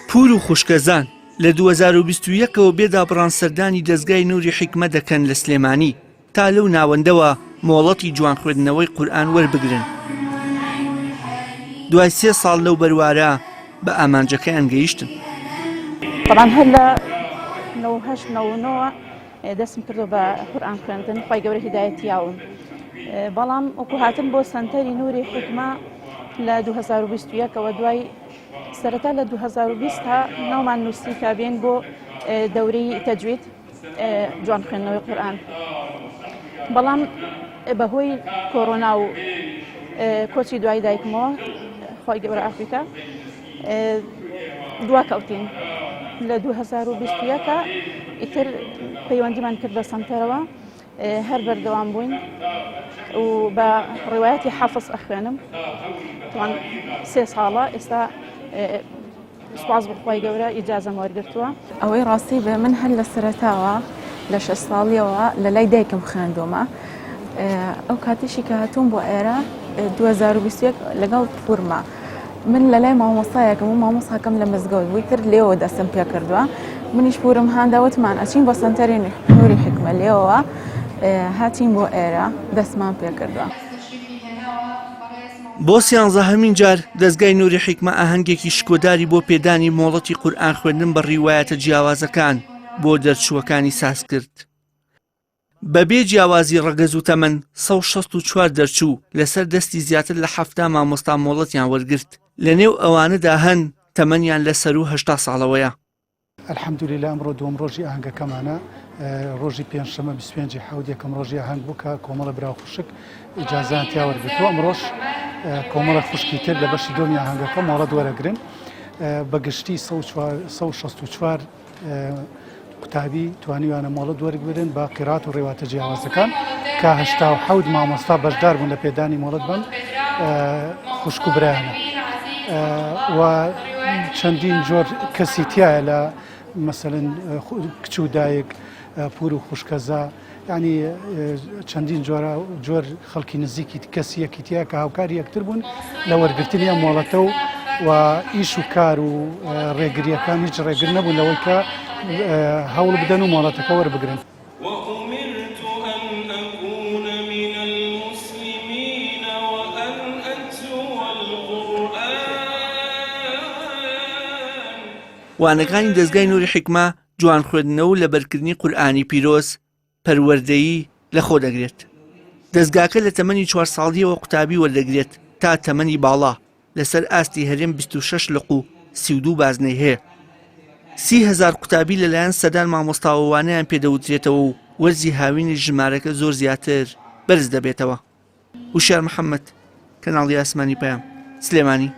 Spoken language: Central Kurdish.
پوور و خوشکەزان لە 2021 ەوە بێ دابڕان سەردانی دەزگای نوری حیکمە دەکەن لە سلێمانی تا لەو ناوەندەوە مۆڵەتی جوان خوێندنەوەی قورئان وەربگرن. دوای سێ ساڵ لەو بەروارە بە ئامانجەکەیان گەیشتن. تەبعەن هەر لە 98 99 دەستم کردو بە قورئان خوێندن خوای گەورە هیدایەتی یاوم بەڵام وەکو هاتن بۆ سەنتەری نوری حیکمە لە 2021ەوە دوای سەرەتا لە 2020 تا ناومان نووسی کە بێن بۆ دەورەی تەجوید جوان خوێندنەوەی قورئان بەڵام بەهۆی کۆرۆنا و کۆچی دوای دایکمەوە خۆی گەورە ئەفریکا دوا کەوتین لە 2021 ئیتر پەیوەندیمان کرد بە سەنتەرەوە هەر بەردەوام بووین و بە ڕێوایەتی حەفز ئەخوێنم توان سێ ساڵە ئێستا سوپاس بۆ خوای گەورە ئیجازەم وەرگرتووە. ئەوەی ڕاستی بێ من هەر لە سەرەتاوە لە شەش ساڵیەوە لە لای دایکم خوێندومە ئەو کاتیشی کە هاتووم بۆ ئێرە 2021 لەگەڵ پورمە من لە لای مامۆستایەکم و مامۆستاکەم لە مزگەوت بووی تر لێەوە دەستم پێ کردووە منیش پورم هاندا وتمان ئەچین بۆ سەنتەری نوری حکمە لێەوە هاتین بۆ ئێرە دەستمان پێ کردووە. بۆ سیانزەهەمین جار دەزگای نوری حیکمە ئاهەنگێکی شکۆداری بۆ پێدانی مۆڵەتی قورئان خوێندن بە ڕیوایەتە جیاوازەکان بۆ دەرچووەکانی ساز کرد. بەبێ جیاوازی ڕەگەز و تەمەن 164 دەرچوو لەسەر دەستی زیاتر لە 70 مامۆستا مۆڵەتیان وەرگرت، لەنێو ئەوانەدا هەن تەمەنیان لە سەروو 80 ساڵەوەیە. الحمدللە ئەمڕۆ دووەم ڕۆژی ئاهەنگەکەمانە، ڕۆژی پێنجشەممە 25 ی حەوت یەکەم ڕۆژی ئاهەنگ بوو کە کۆمەڵە برا و خوشک ئیجازەیان تیا وەرگرتووە، ئەمڕۆش کۆمەڵە خوشکی تر لە بەشی دووەمی ئاهەنگەکە مۆڵەت وەرەگرن. بە گشتی 164 قوتابی توانیویانە مۆڵەت وەرگرن بە قیرات و ڕێواتە جیاوازەکان کە 87 مامۆستا بەشدار بوون لە پێدانی مۆڵەت بەم خوشک و برایانە و چەندین جۆر کەسی تایە لە مەسەلەن کچ و دایک پور و خوشکەزا ینی چەندین جۆرە جۆر خەڵکی نزیکی کەسی یەکی تیا کە هاوکاری یەکتر بوون لە وەرگرتنی ئەم مۆڵەتە و و ئیش و کار و ڕێگریەکان هیچ ڕێگر نەبوون لەوەی کە هەوڵ بدەن و مۆڵەتەکە وەربگرن. وأمرت أن أكون من المسلمین وأن أتلو القرآن. وانەکانی دەزگای نوری حیکمە جوان خوێندنەوە و لەبەرکردنی قورئانی پیرۆز، پەروەردەیی لەخۆ دەگرێت. دەزگاکە لە تەمەنی چوار ساڵییەوە قوتابی وەردەگرێت تا تەمەنی باڵا، لەسەر ئاستی هەرێم 26 لق و 32 بازنەی هەیە. 30 هەزار قوتابی لەلایەن سەدان مامۆستاوە وانەیان پێدەوترێتەوە و وەرزی هاوینیش ژمارەکە زۆر زیاتر بەرز دەبێتەوە. وشیار محەمەد، کەناڵی ئاسمانی پەیام، سلێمانی.